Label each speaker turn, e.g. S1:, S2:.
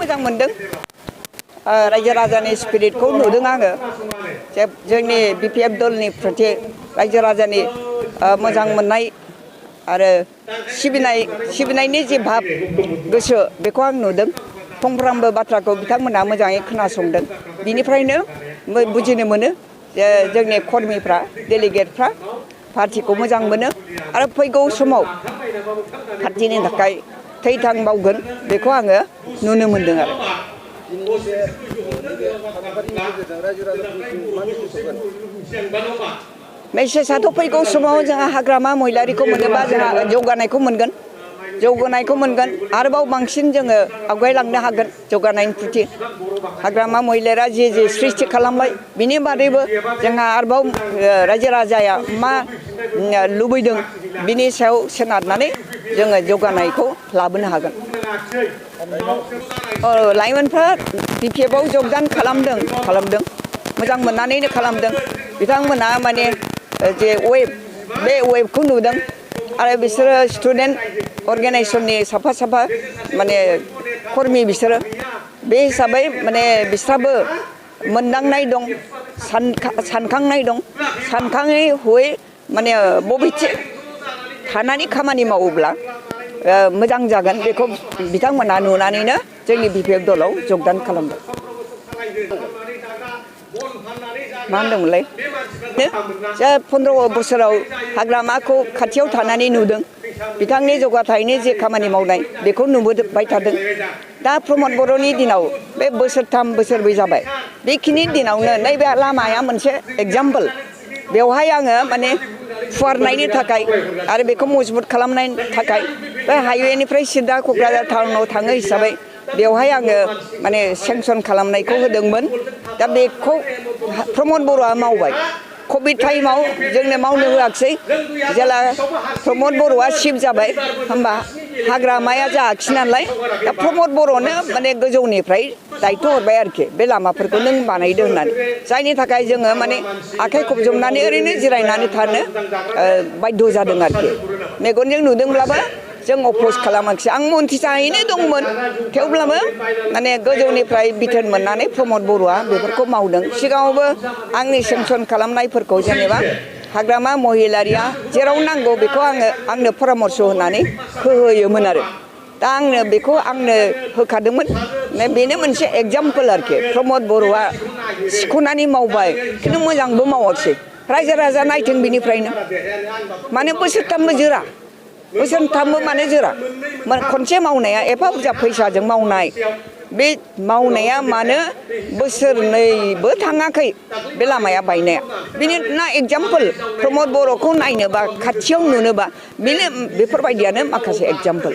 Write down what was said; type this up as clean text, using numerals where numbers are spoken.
S1: मोजां मोनदों रायजो राजानि स्पिरिटखौ नुदों आङो जे जोंनि BPF दलनि प्रति रायजो राजानि मोजां मोननाय आरो सिबिनायनि जे भाब गोसो बेखौ आं नुदों फंफ्रामबो बाथ्राखौ बिथांमोना मोजाङै खोनासंदों बिनिफ्रायनो बुजिनो मोनो जे जोंनि कर्मीफ्रा डेलिगेटफ्रा पार्टीखौ मोजां मोनो आरो फैगौ समाव पार्टीनि थाखाय थै-थां बावगोन बेखौ आङो नुनो मोनदों आरो मेसेजआथ' फैगौ समाव जोंहा हाग्रामा महिलारिखौ मोनोबा जोंहा जौगानायखौ मोनगोन आरोबाव बांसिन जोङो आवगायलांनो हागोन जौगानायनि प्रति हाग्रामा महिलारिया जे सृष्टि खालामबाय बिनि बादैबो जोंहा आरोबाव रायजो राजाया मा लुबैदों बिनि सायाव सोनारनानै जोङो जौगानायखौ लाबोनो हागोन लाइमोनफ्रा BPFआव जगदान खालामदों मोजां मोननानैनो खालामदों बिथांमोना माने जे बे वेबखौ नुदों आरो बिसोरो स्टुडेन्ट अर्गेनाइजेसननि साफा माने कर्मी बिसोरो बे हिसाबै माने बिस्राबो मोनदांनाय दं सानखांनाय दं सानखाङै हयै माने बबेथि थानानै खामानि मावोब्ला मोजां जागोन बेखौ बिथांमोना नुनानैनो जोंनि BPF दलाव जगदान खालामदों मा होनदोंमोनलाय जे 15 बोसोराव हाग्रामाखौ खाथियाव थानानै नुदों बिथांनि जौगाथायनि जे खामानि मावनाय बेखौ नुबोबाय थादों दा प्रमद बर'नि दिनाव बे बोसोरथाम बोसोरब्रै जाबाय बेखिनि दिनावनो नैबे लामाया मोनसे एग्जाम्पल बेवहाय आङो माने फुवारनायनि थाखाय आरो बेखौ मजबुत खालामनायनि थाखाय बे हाइवेनिफ्राय सिदा क'क्राझार टाउनाव थाङो हिसाबै बेवहाय आङो माने सेंसन खालामनायखौ होदोंमोन दा बेखौ प्रमद बर'आ मावबाय कभिड टाइमाव जोंनो मावनो होआखिसै जेला प्रमद बर'आ चिफ जाबाय होमबा हाग्रामाया जायाखिसै नालाय दा प्रमद बर'नो माने गोजौनिफ्राय दायथ' हरबाय आरोखि बे लामाफोरखौ नों बानायदो होननानै जायनि थाखाय जोङो माने आखाइ खबजबनानै ओरैनो जिरायनानै थानो बाध्य जादों आरोखि मेगनजों नुदोंब्लाबो जों अप'ज खालामाखिसै आं मन्थ्रि जाहैनो दंमोन थेवब्लाबो माने गोजौनिफ्राय बिथोन मोननानै प्रमद बर'आ बेफोरखौ मावदों सिगाङावबो आंनि सेंसन खालामनायफोरखौ जेनेबा हाग्रामा महिलारिया जेराव नांगौ बेखौ आंनो परामर्श होनानै होयोमोन आरो दा आंनो होखादोंमोन बेनो मोनसे एग्जाम्पल आरोखि प्रमद बर'आ सिख'नानै मावबाय खिन्थु मोजांबो मावाखिसै रायजो राजा नायथों बिनिफ्रायनो माने बोसोरथामबो मानो जोरा खनसे मावनाया एफा बुरजा फैसाजों मावनाय बे मावनाया मानो बोसोरनैबो थाङाखै बे लामाया बायनाया बेनि ना एग्जाम्पल प्रमद बर'खौ नायनोबा खाथियाव नुनोबा बेफोरबायदियानो माखासे एग्जाम्पल